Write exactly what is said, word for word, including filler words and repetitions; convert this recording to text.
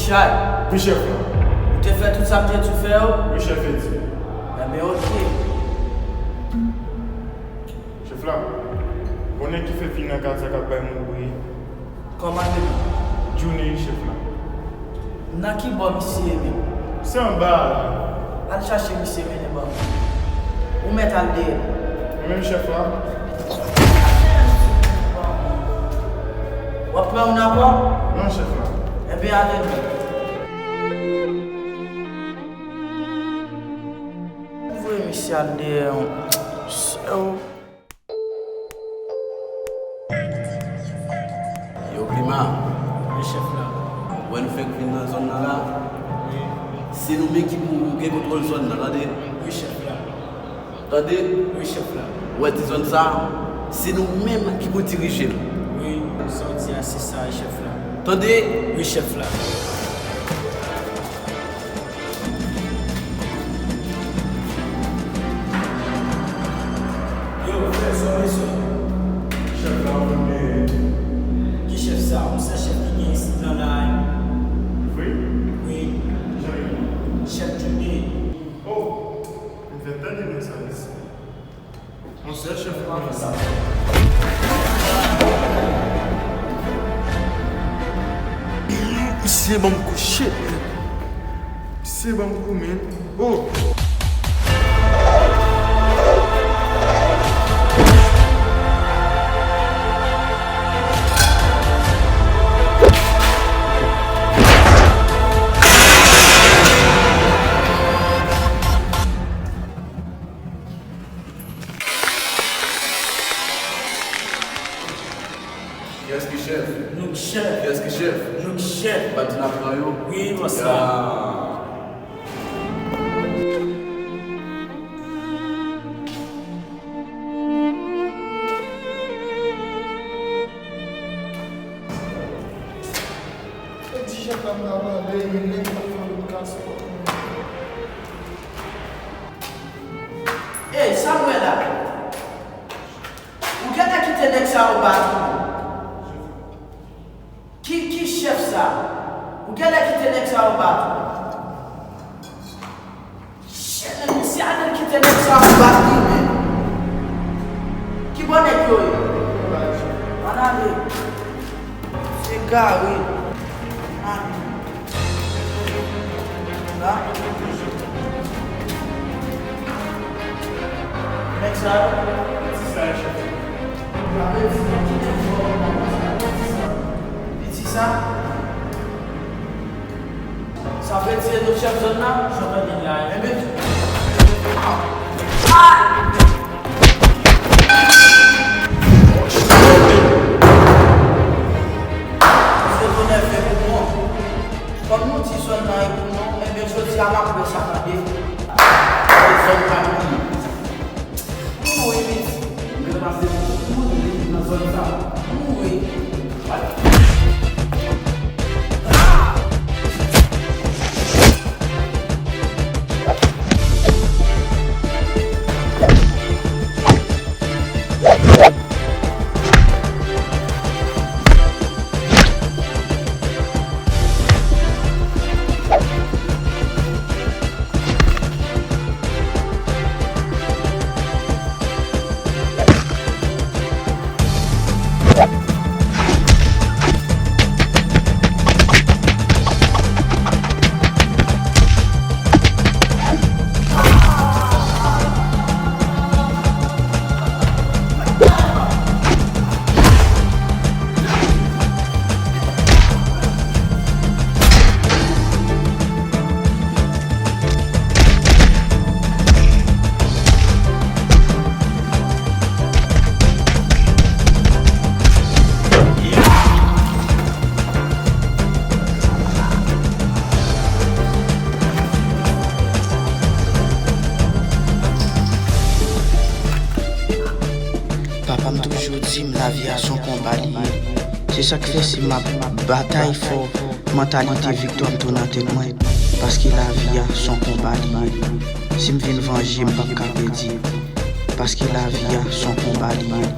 Chay. Wi, chèf la. Ou te fè tout sa m te di w fè yo? Wi, chèf Edi. Enben, oke. Chèf la, ou konnen ki fè fi nan katye a k ap bay moun bri? Kòman li rele? Johnny, chèf la. Nan ki bò misye ye menm? Se anba a la. Al chache misye mennen ban mwen. Ou mèt al dèyè. Mwen menm chèf la. W ap pran yon akò? Non, chèf la. Enben, ale non. Voye misye al dèyè yon sèw. Yo, Klima. Wi, chèf la. Ou wè nou fèk vin nan zòn nan la? Wi. Se nou menm ki pou gen kontwòl zòn nan, tande? Wi, chèf la. Tande? Wi, chèf la. Ou wè ti zòn sa? Se nou menm ki pou dirije l. Wi, sa w di a, se sa, chèf la. Tande? Wi, chèf la. Yo, frè, sa w bezwen? Chèf la, ou konn gen. Ki chèf sa? Yon sèl chèf ki gen isit lan la, wi. Vre? Wi. Kijan li rele? Chèf Johnny. Oh! M fèk tande non sa isit. Monchè, chèf pa fè sa. Misye ban m kou, shit, man. Misye ban m kou, man. Oh! Kiyès ki chèf? Nou k chèf. Kiyès ki chèf? Nou k chèf. Pa di n ap pran yo? Wi, bòs la. Ya. Ti chèf la m ta pale, men nèg pa fè yon kas pòt mwen. Ey, sa m wè la? Ou genlè kite nèg sa yo bat ou. Ki, ki chèf sa? Ou genlè kite nèg sa yo bat ou. Shit, men misye al kite nèg sa yo bat li, men. Ki bò nèg yo ye? Ann ale. Se gare. Ann ale. La. Nèg sa yo? Piti sa, chèf. Piti sa? Sa vle di se nou chèf zòn nan? Sa vle di la. Enben, ah! Se tonè fè pou mwen. Kòm nou di zòn nan e pou nou, enben, jodi a m ap wè sa tande. Se zòn pa nou. Mouri vit. Mwen pase tout moun li nan zòn sa. Mouri. Papa m toujou di m lavi a s on konba li ye. Se sa k fè si m ap batay fò, mantalite viktwa m tou nan tèt mwen. Paske lavi a s on konba li ye. Si m vin vanje, m p ap ka pèdi. Paske lavi a s on konba li ye.